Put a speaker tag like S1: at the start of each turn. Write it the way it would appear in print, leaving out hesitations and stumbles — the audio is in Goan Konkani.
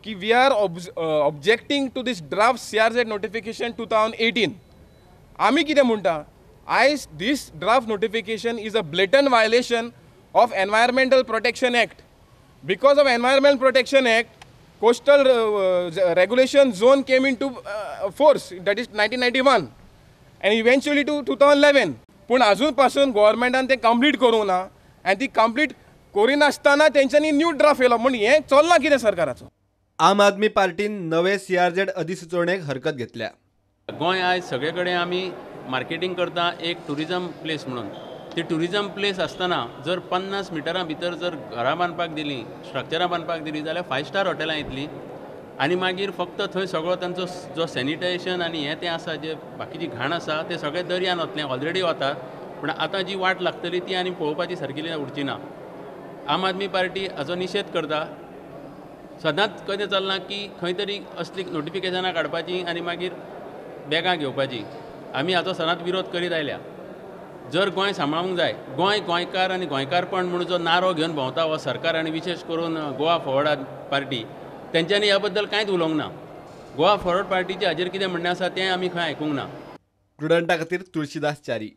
S1: की we are objecting to this draft CRZ notification 2018. आमी कितें म्हणटा, आयज this draft notification is a blatant violation of Environmental Protection Act. Because of Environment Protection Act, coastal regulation zone came into force, that is 1991 and eventually to 2011. पूण अजून पासून गव्हर्मेंटान तें कंप्लीट करूंक ना आनी ती कंप्लीट करिनासतना तेंच्यांनी न्यू ड्राफ्ट येयलो, म्हूण हें चल्लां कितें सरकाराचो.
S2: आम आदमी पार्टीन नवे सीआरझेड अधिसुचोवणेक हरकत घेतल्या.
S3: गोंय आयज सगळे कडेन आमी मार्केटींग करता एक ट्युरिजम प्लेस म्हणून. ती ट्युरिजम प्लेस आसतना जर 50 मिटरां भितर जर घरां बांदपाक दिलीं, स्ट्रक्चरां बांदपाक दिलीं जाल्यार 5 स्टार हॉटेलां येतलीं आनी मागीर फक्त थंय सगळो तांचो जो सॅनिटायझेशन आनी हें तें आसा, जे बाकीची घाण आसा तें सगळें दर्यान वतलें, ऑलरेडी वतात, पूण आतां जी वाट लागतली ती आनी पळोवपाची सारकी उरची ना. आम आदमी पार्टी हाचो निशेध करता. सदांच कदें चल्लां की खंय तरी असली नोटिफिकेशनां काडपाचीं आनी मागीर बॅगां घेवपाचीं. आमी हाचो सदांच विरोध करीत आयल्या. जर गोंय सांबाळूंक जाय, गोंय गोंयकार आनी गोंयकारपण म्हणून जो नारो घेवन भोंवता हो सरकार आनी विशेश करून गोवा फॉरवर्ड पार्टी, तेंच्यांनी ह्या बद्दल कांयच उलोवंक ना. गोवा फॉरवर्ड पार्टीचें हाजेर कितें म्हणणें आसा तें आमी खंय आयकूंक ना.
S2: प्रुडंटा खातीर तुळशीदास च्यारी.